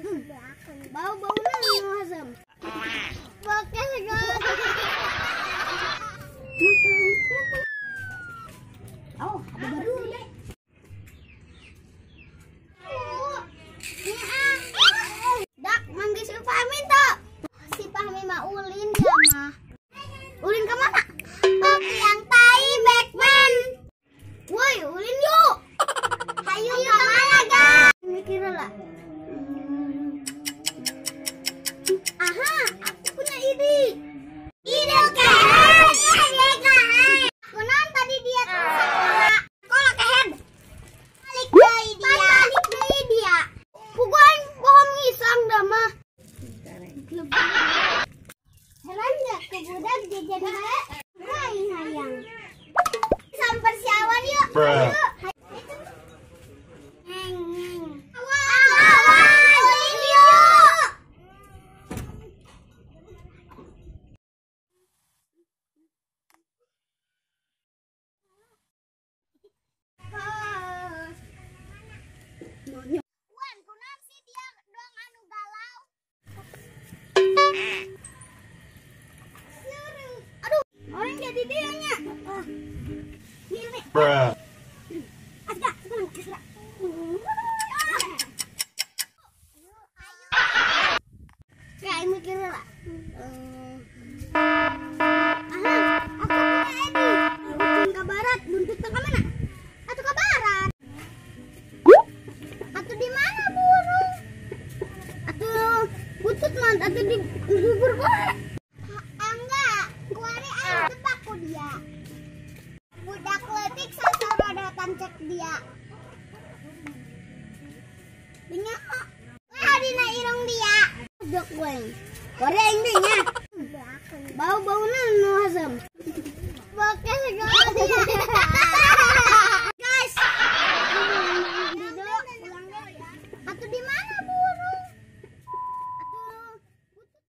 Bau-bau nu asem. Bokeh segala. Oh, ada baru deh. Dak, manggil si Fahmi toh. Si Fahmi mah ulin dia mah. Ulin kemana? Topi yang tai Batman. Woi, ulin yuk. Hayu kemana, guys? Mikir lah. Aha, aku punya ide. Ide keren, ide keren. Kunaon tadi dia sekolah. Sekolah kehen. Balik deui dia. Balik deui dia. Puguan bohong ngisang dah mah. Heran gak ke budak jajan bae? Aing hayang. Samper si Awan yuk. Yuk. Awan, yuk. Wan, kunaon sih dia doang anu galau? Aduh, orang jadi dia nya. Nih, nih. Bruh. Asga, sekarang, asga. Kayak mikir lah. Aha, aku punya ide. Ujung ke barat, buntut ke mana? Atau ke barat? Atau di mana burung? Atau buntut man? Atau di bubur boleh? Enggak, kuari aing tebak ku dia. Budak leutik sasorodotan cek dia. Dengar. Wah, dina irung dia. Jok gue. Kuari aing deui nya. Bau-bauna nu